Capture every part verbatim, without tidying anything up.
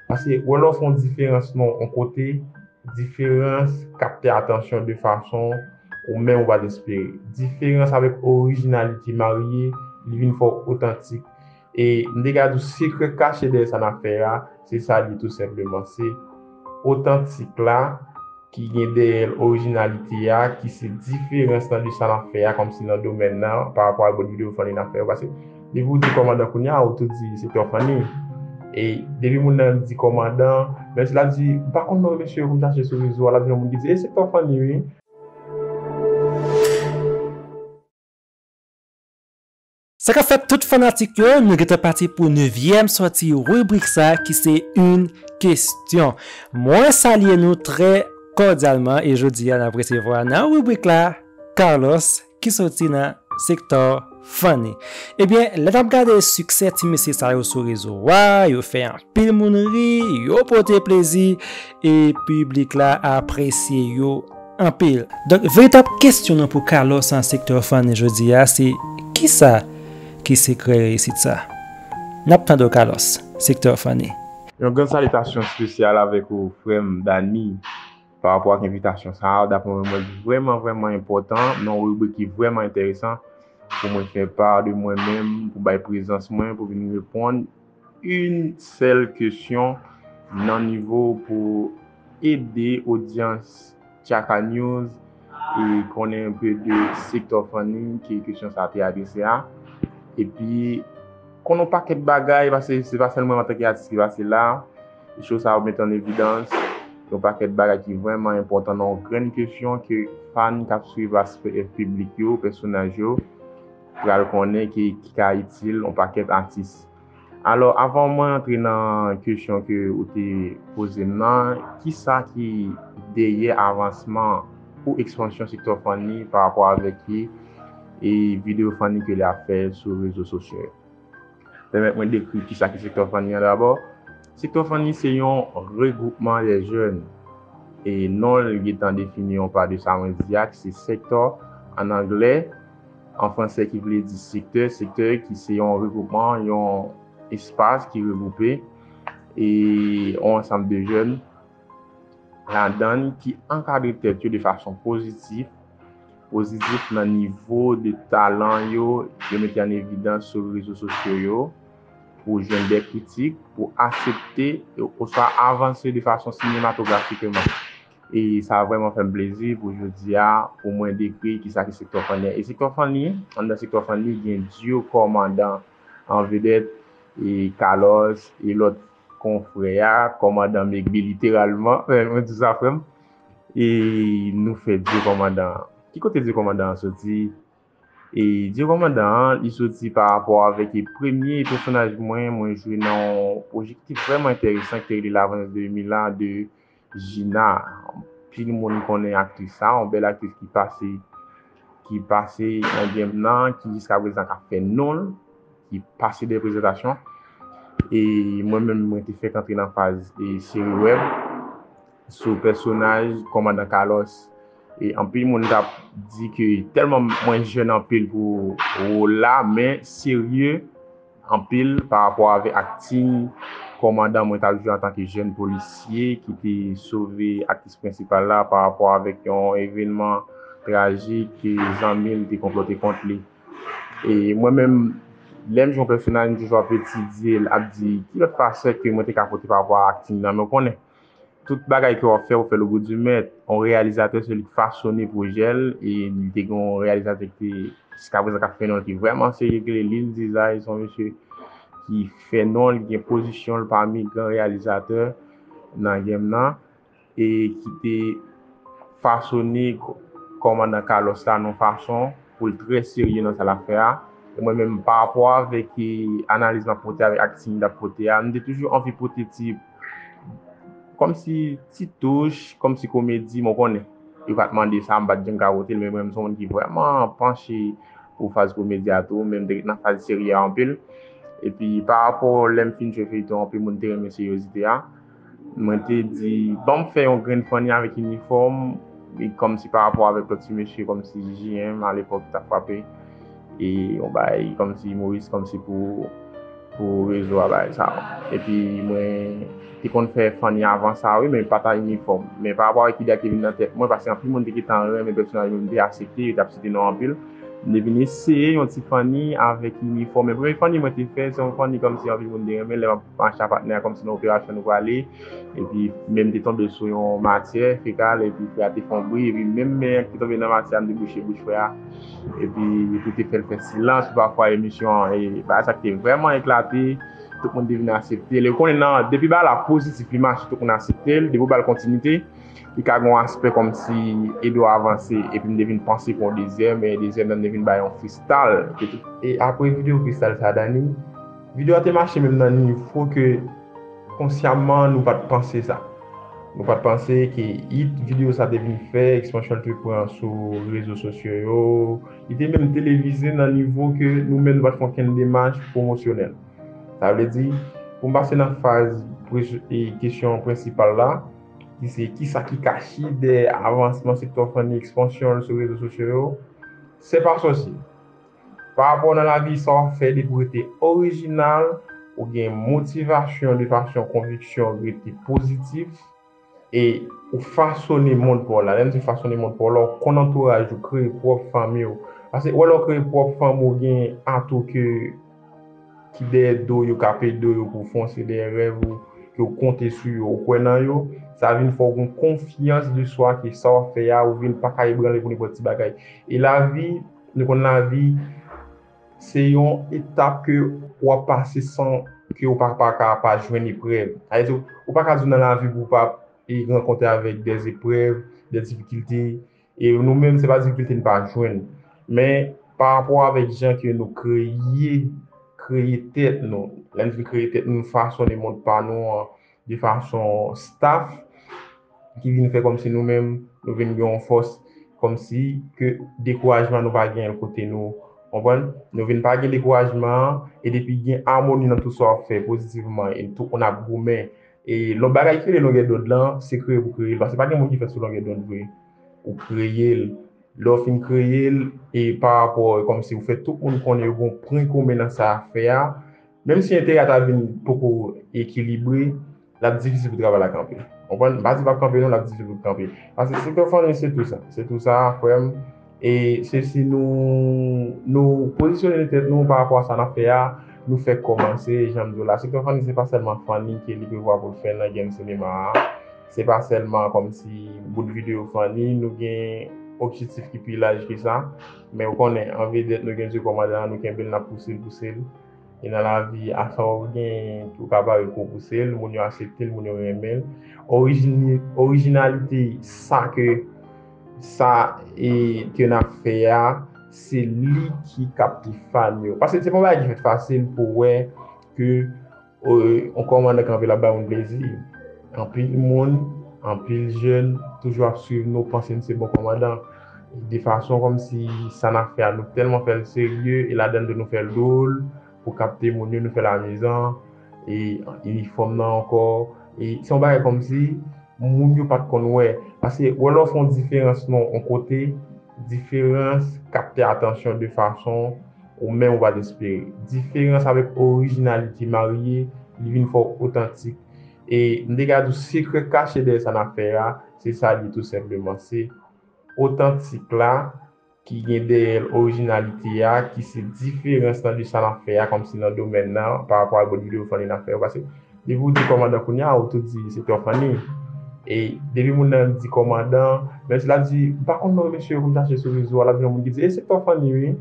Paske wè lè w fè yon diferans nan yon kote, diferans kapte atansyon de fason ou menm ou pa t espere. Diferans avèk orijinalite marye, li vin fè w otantik. E m te ka di w sekrè kache dèyè sa n ap fè a, se sa l ye tou senpleman. Se otantik la ki gen dèyè l orijinalite a, ki se diferans nan de sa n ap fè a, kòmsi nan domèn nan, pa rapò ak lòt videyo funny n ap fè yo. Paske depi w di kòmandan kounye a, ou tou di sektè funny. E depi moun nan di kòmandan, menm si l ap di, "M pa konn non mesye yo, pou m chache sou rezo a," l ap jwenn yon moun ki di, "E sektè funny, wi." Sa k ap fèt tout fanatik yo, nou gentan pati pou nevyèm sòti ribrik sa ki se Une Question. Mwen salye nou trè kòdyalman e jodi a n ap resevwa nan ribrik la Carlos ki soti nan sektè funny. Ebyen, lè n ap gade siksè ti mesye sa yo sou rezo a, yo fè anpil moun ri, yo pote plezi e piblik la apresye yo anpil. Donk, veritab kesyon nou pou Carlos nan sektè funny jodi a, se kisa ki sekrè reyisit sa? N ap tande w, Carlos, sektè funny. Yon gran salitasyon espesyal avèk ou, frè m Dany, pa rapò ak envitasyon sa a. Daprè mwen, mwen, li vrèman, vrèman enpòtan, nan yon ribrik ki vrèman enteresan pou mwen fè pa de mwen menm, pou bay prezans mwen, pou vin reponn yon sèl kesyon nan nivo pou ede odyans Tchaka News e konnen enpe de sektè funny ke kesyon sa a te adrese a. Epi, konnen yon pakèt bagay, paske se pa sèl mwen antanke atis ki pase la. Show sa a mete an evidans yon pakèt bagay ki vrèman enpòtan nan yon grenn kesyon ke fan k ap swiv aspè piblik yo, pèsonaj yo, pral konnen ki, ki ka itil yon pakèt atis. Alò, avan mwen antre nan kesyon ke ou te poze m nan, kisa ki dèyè avansman ou ekspansyon sektè funny pa rapò avèk ki, e videyo funny ke l ap fè sou rezo sosyo yo? Pèmèt mwen dekri kisa ki sektè funny an dabò. Sektè funny se yon regwoupman de jèn. E non l gentan defini yon pa de sa mwen di a, ki se sektè an anglè, an fransè ki vle di sektè, sektè ki se yon regwoupman, yon espas ki regwoupe e yon ansanm de jèn ladan l ki ankadre tèt yo de fason pozitif, pozitif nan nivo de talan yo, yo mete an evidans sou rezo sosyo yo, pou jwenn de kritik, pou aksepte oswa avanse de fason sinematografikman. E sa vrèman fè m plezi pou jodi a, pou mwen dekri kisa ki sektè funny. E sektè funny, anndan sektè funny, gen dyo kòmandan an vedèt, e Carlos, e lòt konfrè a, kòmandan Megbi literalman, mwen di sa frè m. E nou fè dyo kòmandan an. Ki kote dyo kòmandan an soti? E dyo kòmandan an, li soti pa rapò avèk e premye pèsonaj mwen, mwen jwe nan yon pwojektif vrèman enteresan ki te rele La Vengeance de Mila de Gina. Anpil moun konnen aktris sa, yon bèl aktris ki pase, ki pase nan game nan, ki jiska prezan k ap fè non l, ki pase de prezantasyon. E mwen menm, mwen te fèk antre nan faz e seri wèb sou pèsonaj kòmandan Carlos. E anpil moun t ap di ke tèlman mwen jèn anpil pou wòl la, men serye anpil pa rapò avèk akting kòmandan mwen t ap jwe antanke jèn polisye ki te sove aktris prensipal la pa rapò avèk yon evènman trajik ke zanmi l te konplote kont li. E mwen menm, lè m jwe yon pèsonaj, m toujou ap etidye l, ap di ki lòt fasèt ke mwen te ka pote pa rapò a akting nan, men w konnen. Tout bagay ke w ap fè, ou fè l o gou di mèt. Yon reyalizatè, se li k fasone pwojè l, e li te gen yon reyalizatè ki te, jiska prezan, k ap fè non l, ki vrèman serye, ki rele Lil Dizay, se yon mesye ki fè non l, ki gen pozisyon l pami gran reyalizatè nan game nan, e ki te fasone kò-, kòmandan Carlos la nan yon fason pou l trè serye nan sa l ap fè a. E mwen menm, pa rapò avèk, e, analiz m ap pote, avèk akting m ap pote a, m te toujou anvi pote ti, kòmsi ti touch, kòmsi komedi, mwen konnen. Yo pa t mande sa, m pa t janm ka pote l, men mwen menm, se yon moun ki vrèman panche pou faz komedi a tou, men m te ret nan faz serye a anpil. Epi, pa rapò lè m fin jwe feyton, anpil moun te renmen seryozite a. Mwen te di, ban m fè yon grenn funny avèk inifòm, e kòmsi pa rapò avèk lòt ti mesye, kòmsi J M alepòk ki t ap frape, e yon bagay kòmsi imoris, kòmsi pou, pou rezo a, bagay sa yo. Epi mwen, te konn fè Fanny avan sa, wi, men pa ta inifòm. Men pa rapò avèk ide a ki te vin nan tèt mwen, paske anpil moun te gentan renmen pèsonaj mwen, m te aksepte, yo t ap site non anpil. M te vin eseye yon ti Fanny avèk inifòm. Men premye Fanny mwen te fè, se yon Fanny kòmsi anpil moun te renmen, lè m ap mache ak patnè a, kòmsi nan operasyon nou prale. Epi, men m te tonbe sou yon matyè fekal, epi frè a te fè yon bri, epi menm men an ki te tonbe nan matyè a, m te bouche bouch frè a. Epi, epi te fè l fè silans, pafwa emisyon an, e bagay sa ki te vrèman eklate, tout moun te vin aksepte l. E ou konnen nan, depi bagay la pozitif, li mache, tout moun aksepte l, depi ou ba l kontinite, li ka gen yon aspè kòmsi ede w avanse. Epi m te vin panse pou yon dezyèm, e dezyèm nan m te vin bay yon freestyle. Epi tout. E apre videyo freestyle sa, Dani, videyo a te mache menm nan nivo ke konsyamman nou pa t panse sa. Nou pa t panse ke hit videyo sa te vin fè, ekspansyon l te pran sou rezo sosyo yo, li te menm televize nan nivo ke nou menm nou pa t fè okenn demach pwomosyonèl. Sa vle di, pou m pase nan faz pre- e kesyon prensipal la, ki se kisa ki kache dèyè avansman sektè Fanny, ekspansyon l sou rezo sosyo yo, se pa sòsye. Pa rapò nan lavi, sa w ap fè depi w rete orijinal, ou gen motivasyon de fason konviksyon rete pozitif, e ou fasone mond pa w la. Lè m di fasone mond pa w la, ou konn antouraj ou, kreye pwòp fanmi w. Paske wè lè w kreye pwòp fanmi w, gen atou ke, ki dèyè do w yo, k ap ede w yo pou w fonse dèyè rèv ou, ke w konte sou yo, ou kwè nan yo, sa vin fè w gen konfyans de swa ke sa w ap fè a, ou vin pa ka ebranle pou nenpòt ti bagay. E lavi, nou konn lavi, se yon etap ke w ap pase san ke w pa, pa ka pa jwenn eprèv. Sa vle di, ou pa ka di w nan lavi pou w pa, e, rankontre avèk dè eprèv, dè difikilte. E nou menm, se pa difikilte n pa jwenn. Men, pa rapò avèk jan ke nou kreye, kreye tèt nou. Lè n fin kreye tèt nou, nou fasone mond pa nou an, de fason staff, ki vin fè kòmsi nou menm, nou vin gen yon fòs, kòmsi ke dekourajman nou pa gen l kote nou, konprann? Nou vin pa gen dekourajman an, e depi gen amoni nan tout sa w ap fè pozitivman, e tout moun ap goumen. E lòt bagay ki rele longè dòd lan, se kreye pou kreye l, paske pa gen moun ki fèt sou longè dòd vre. Ou kreye l. Lè w fin kreye l, e pa rapò, kòmsi ou fè tout moun konnen yo gen yon pwen komen nan sa y ap fè a, menm si enterè a ta vin poko ekilibre, l ap difisil pou travay la kanpe. Konprann? M pa di l p ap kanpe non, l ap difisil pou l kanpe. Paske sektè Fanny se tou sa. Se tou sa, frè m. E se si nou, nou pozisyone tèt nou pa rapò a sa n ap fè a, nou fèk kòmanse, jan m di w la. Sektè Fanny se pa sèlman Fanny ke li prevwa pou l fè nan game sinema a. Se pa sèlman kòmsi bout videyo Fanny, nou gen objektif ki pi laj ke sa. Men ou konnen, an vedèt, nou gen Dye Kòmandan an, nou kenbe l, n ap pouse l, pouse l. E nan lavi, a sa w gen, ou ka pare kou pouse l, moun yo aksepte l, moun yo renmen l. Orijini-, orijinalite sa ke, sa, e, ke n ap fè a, se li ki kapte fan yo. Paske se pa yon bagay ki fèt fasil pou w wè ke, e, yon kòmandan kanpe l ap bay moun plezi. Anpil moun, anpil jèn toujou ap swiv nou, panse n se bon kòmandan. De fason kòmsi sa n ap fè a, nou tèlman fè l serye, e ladan n tou nou fè l dwòl, pou kapte moun yo, nou fè l amizan, e inifòm nan ankò. E se yon bagay kòmsi moun yo pa t konn wè. Paske wè lè w fè yon diferans nan yon kote, diferans kapte atansyon de fason ou menm ou pa t espere. Diferans avèk orijinalite marye, li vin fè w otantik. E m te ka di w sekrè kache dèyè sa n ap fè a, se sa l ye tou senpleman. Se otantik la, ki gen dèyè l orijinalite a, ki se diferans nan de sa n ap fè a, kòmsi nan domèn nan, pa rapò ak bòt videyo Fanny n ap fè yo. Paske depi w di kòmandan kounye a, ou tou di sektè Fanny. E depi moun nan di kòmandan, menm si l ap di, "M pa konn non mesye yo, pou m chache sou rezo a," l ap jwenn yon moun ki di, "E sektè Fanny, wi."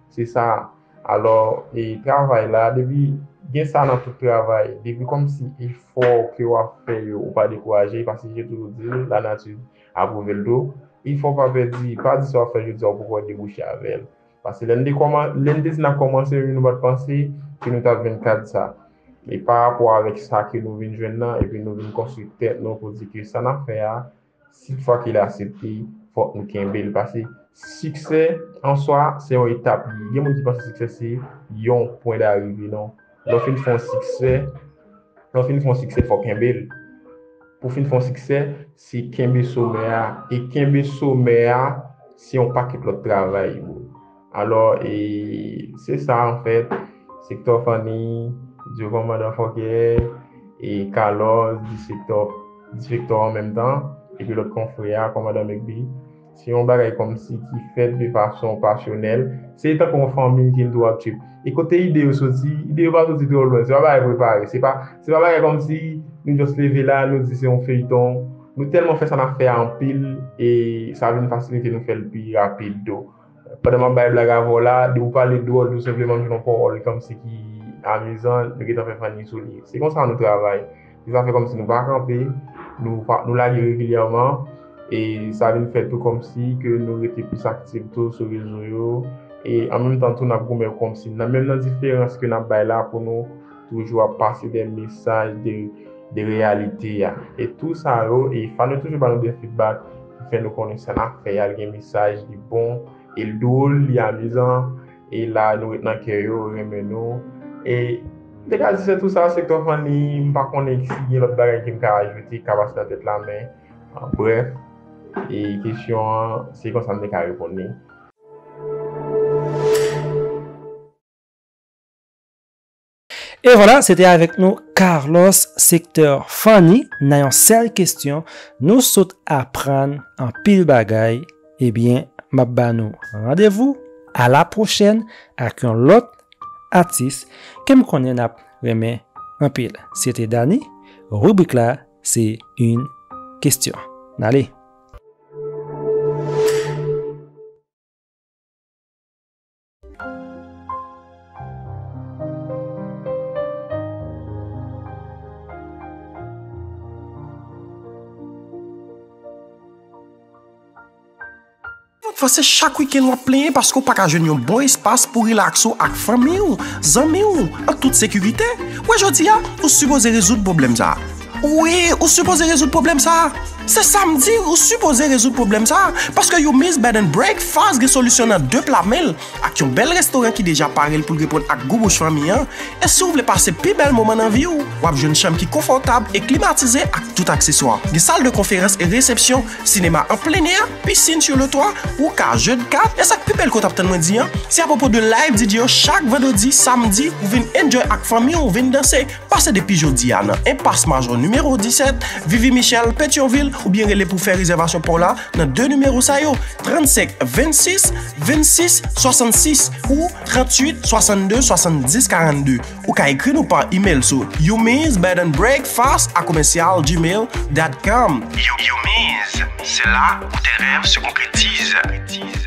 Se sa. Alò, e travay la, depi gen sa nan tout travay, depi kòmsi efò ke w ap fè yo, ou pa dekouraje, paske jan toujou di l, lanati apwouve l tou. Efò pa pèdi, pa di sa w ap fè jodi a, ou poko debouche avè l. Paske lè n te kòman-, lè n te di n ap kòmanse, wi, nou pa t panse ke nou t ap jwenn kad sa. E pa rapò avèk sa ke nou vin jwenn nan, epi nou vin konstwi tèt nou pou di ke sa n ap fè a, si toutfwa ke l aksepte, fòk nou kenbe l. Paske siksè an swa, se yon etap li ye. Gen moun ki panse siksè se yon pwen darive, non. Lè w fin fè yon siksè, lè w fin fè yon siksè, fò w kenbe l. Pou w fin fè yon siksè, se kenbe somè a. E kenbe somè a, se yon pakèt lòt travay, bro. Alò, e se sa, anfèt. Sektè Fanny, Dye Kòmandan Fòkè, e Carlos, Disfector, Disfector an menm tan, epi lòt konfrè a, kòmandan Mekbi. Se yon bagay kòmsi ki fèt de fason pasyonèl. Se tankou yon fanmi ke n tou ap trip. E kote ide yo soti? Ide yo pa soti twò lwen. Se pa bagay prepare. Se pa, se pa bagay kòmsi nou just leve la, nou di se yon feyton. Nou tèlman fè sa n ap fè a anpil, e sa vin fasilite nou fè l pi rapid tou. Pandan m ap bay blag avè w la, depi w pale dwòl, tou senpleman m jwenn yon pawòl kòmsi ki amizan, nou gentan fè funny sou li. Se konsa nou travay. Se sa fè kòmsi nou pa kanpe, nou pa, nou lage regilyèman, e sa vin fè tou kòmsi ke nou rete plis aktif tou sou rezo yo, e an menm tan tou n ap goumen kòmsi nan menm nan diferans ke n ap bay la pou nou toujou ap pase de mesaj de, de reyalite a. E tou sa yo, e fan yo toujou ba nou de feedback ki fè nou konnen sa n ap fè a, l gen mesaj, li bon, e l dwòl, li amizan, e la nou ret nan kè yo, renmen nou. E m te ka di se tou sa, sektè funny, m pa konnen si gen lòt bagay ke m ka ajoute, k ap pase nan tèt la, men, ah, brèf, e kesyon an, se konsa m te ka reponn li. E vwala, se te avèk nou Carlos, sektè funny, nan yon sèl kesyon, nou sot aprann anpil bagay. Ebyen, m ap ba nou randevou a la pwochèn ak yon lòt atis ke m konnen n ap renmen anpil. Se te Dany, ribrik la, se yon kesyon. N ale. Fò se chak wikenn w ap plenyen paske w pa ka jwenn yon bon espas pou rilaks ou ak fanmi w, zanmi w, an tout sekirite. Wè, jodi a, ou sipoze rezoud pwoblèm sa a. Wi, ou sipoze rezoud pwoblèm sa a. Se sa m di, ou sipoze rezoud pwoblèm sa a. Paske Yumi's Bed and Breakfast gen solisyon nan de pla men l. Ak yon bèl restoran ki deja pare l pou l reponn ak gou bouch fanmi an, e si w vle pase pi bèl moman nan vi w, w ap jwenn chanm ki konfòtab e klimatize ak tout akseswa. Gen sal de konferans e resepsyon, sinema an plen è, pisin sou le twa, ou ka jwe kat, e sa k pi bèl ke w t ap tann mwen di an, se apwopo de live D J yo chak vandredi, samdi, ou vin enjoy ak fanmi w, ou vin danse. Pase depi jodi a nan Enpas Majò nimewo disèt, Vivi Michel, Petyonvil, oubyen rele pou fè rezèvasyon pa w la nan de nimewo sa yo, trannsenk vennsis vennsis swasannsis ou tranntuit swasannde swasanndis karannde. Ou ka ekri nou pa imèl sou yumi's bed and breakfast a commercial gmail dot com. Yumi's, se là où tes rêves se concrétisent.